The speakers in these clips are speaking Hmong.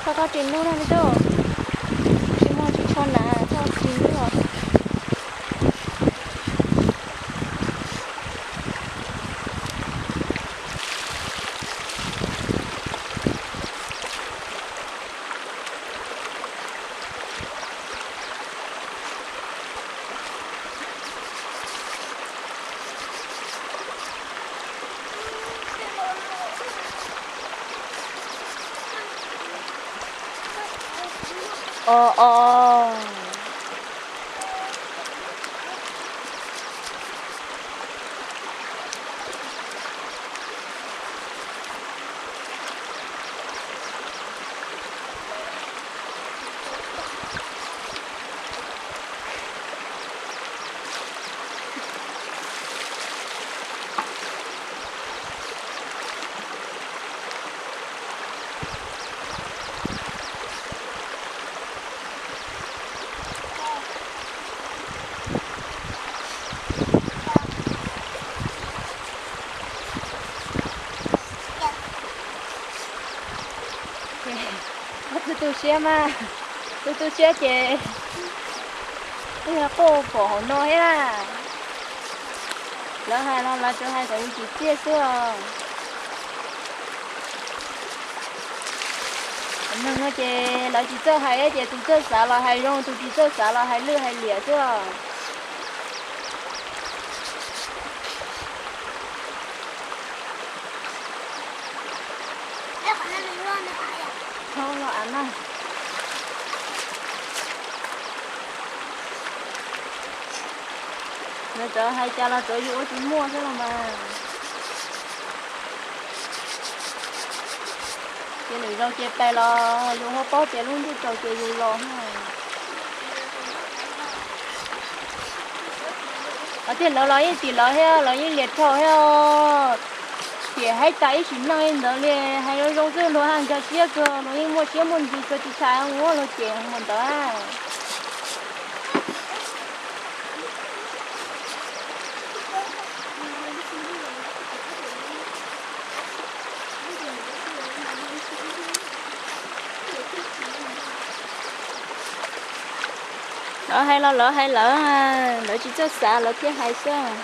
Txhob txhob ris lub na me tub, tsis muaj tsis tshua na, txhob ris lub os. Os os. Tu tu siab mas, tu tu siab ces yog quaj pom hauv no thiab. Lawv hais los lawv tsuas hais kom yus tsim txiaj xwb os. Neeg no ces lawv tsis txawj hais ces tus txawj xav los hais zoo, tus tsis txawj xav los hais lwj hais liam xwb os. Lawv txawm hais cas los tsuav yus ua tsis muaj xwb los mas. Ces lwm zaus ces pais los yus ho paub tias lub ntuj tsaus ces yus los. Hos tiag lawv los yeej tim lawv thiab, lawv yeej liam rhaum thiab. Cem haib tas ib sim neej li ntawd li, hais zoo zoo xwb luag haj nkag siab kawg, luag yeej muaj siab muaj ntsws kawg tsis tas ua luag cem mus ntawd. Lawv hais los lawv hais lawv, lawv tsis txawj xav lawv thiaj hais xwb.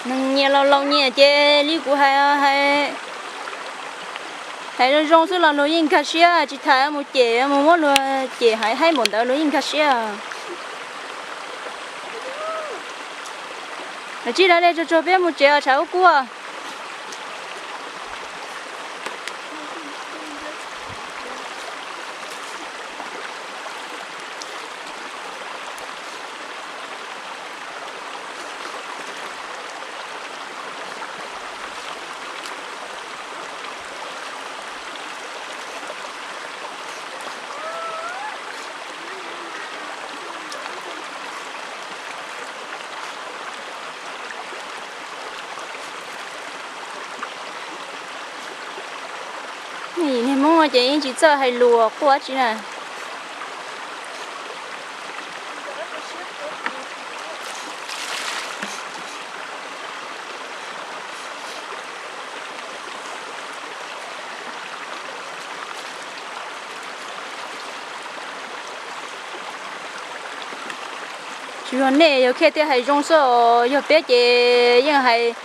Neeg nyias laus laus nyias ces li kuv hais, hais zoo zoo xwb los luag yeej nkag siab, tsis tas mus cem mus muab luag cem haib haib npaum ntawd luag yeej nkag siab. Lawv tsib da dej tsuag tsuag peb mus tsev os tshav ub kub. Niag Hmoob no ces yeej tsis txawj hais lus quaj dab tsi na. Tsis yog nej, yog Khej thiaj hais zoo xwb os, yog peb ces yeej hais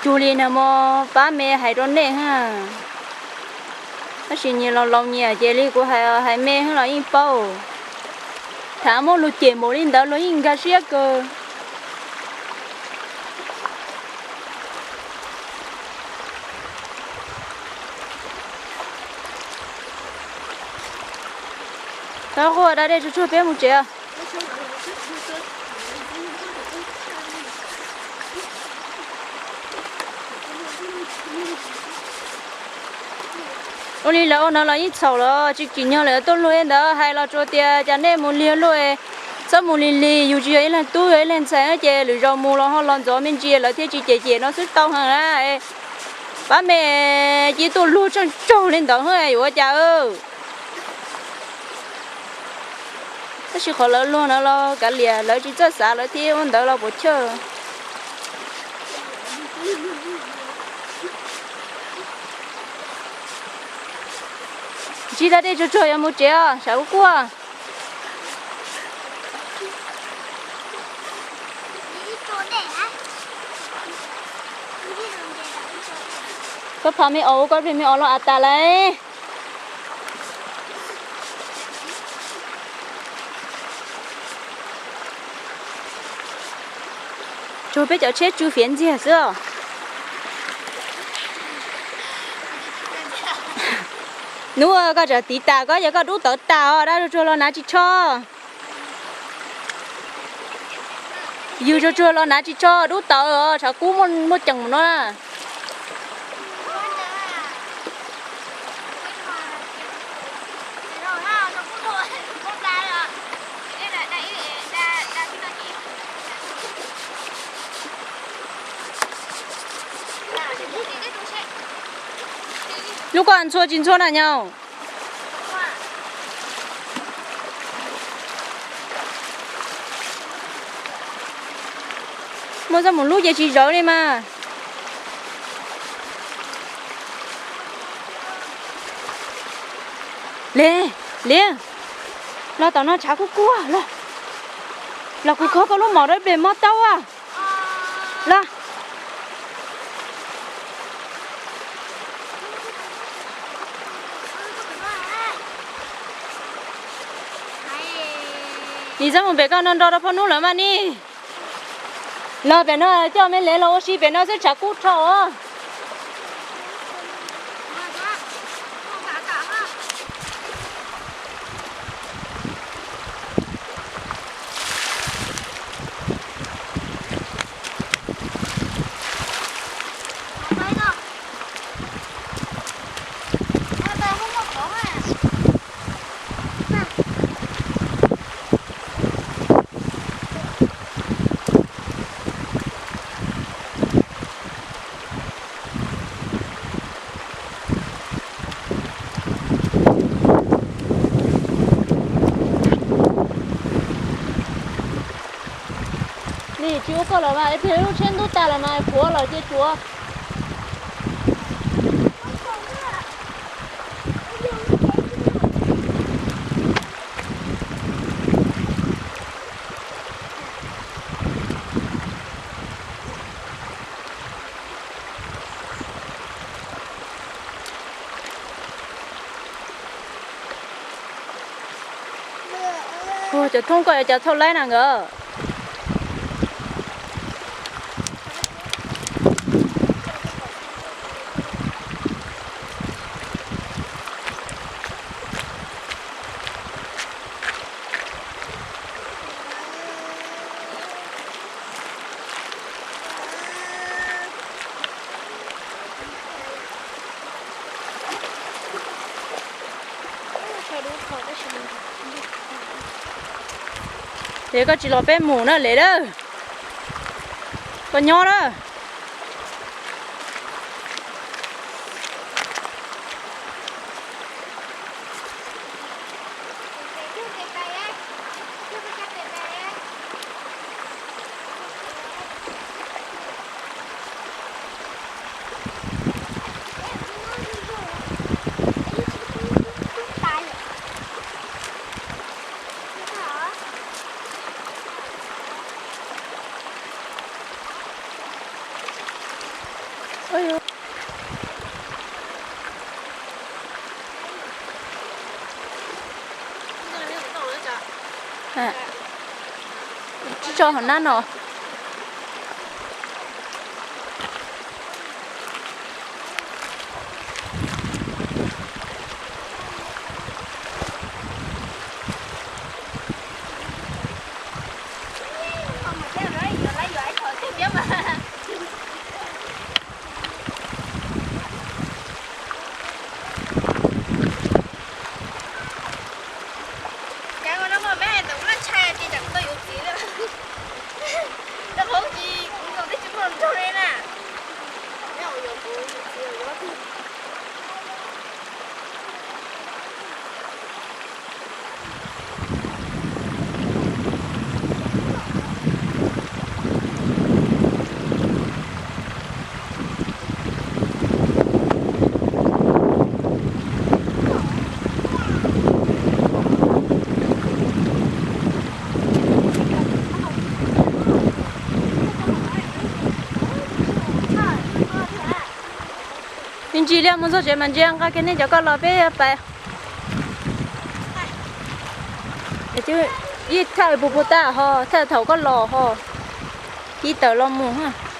cuag li nag hmo pab me hais rau nej ha. Tab sis nyias laus laus nyias ces li kuv hais, hais me los yeej paub. Thaum muab luag cem npaum li ntawd luag yeej nkag siab kawg. Tau quaj da dej tsuag tsuag peb mus tsev. Ua li lawv ua no los yeej txhaum los tsis tsim nyog lawv tuaj luag li ntawd, hais los tsuas tias cas nej mus lig luaj, txhob mus lig lig, yus tsis yog ib leeg tub yog ib leeg ntxhais ces lwm zaus mus los ho los ntxov me ntsis lawv thiaj tsis cem cem no xwb tau heev na. Pab me cia tuaj luag tsheej tsaug li ntawd yuav ua cas. Tab sis qhov lawv luag no los kav liam, lawv tsis txawj xav lawv thiaj ua ntawd los puas chawj. Tsis tau dej tsuag tsuag yuav mus tsev os, tshav kuj kuaj. Koj phav me os, koj plig me os los av tas lauj. Tsuag peb cov tsheb tsw fiav ntxiag xwb os. Hnub koj tseem tiv tas koj, yog koj dub tawv tas os, dab tsuag tsuag los hnav tsis tshua. Yug tsuag tsuag los hnav tsis tshua, dub tawv os, tshav kub muaj ceem mus no na. Lub koj ntxhua tsis ntxhua na nyaum. Muaj txoj mus lub ces tsis zawv li mas. Liam, Liam, los tom no tshav kuj kuaj los. Los kuv khob koj lub mom rau pem mob taub a. Los. Nim txhob mus pem koj no nro rau phob hnub lawm mas ni. Los pem no coj me lev los ua si pem no xwb tshav kub dhau os. Nim tsis ua koj lawm mas, es plig lub tsheb ntub tas lawm mas, puav los ces tsuav. Ua cov thoob koj yuav cov thauj laib na nkawd. Es koj tsis los peb mus na Liam lawm. Koj nyob lawm. Tsis tso hauv nab no. Cas ua no muaj me ntawm ua laj tshaj ces tsam kuv tau yuav txiv lawm. Tau hauv ces kuv tau tib tsis muaj nrog li na. Me yuav kuv yuav txiv yuav. Ntsis ntsis li mus txog tsev mas ntsia nqa kiag nej cov koj los peb pais. Ib thaj puas puas tag ho, thaj thaum koj los ho, ib tawm los mus.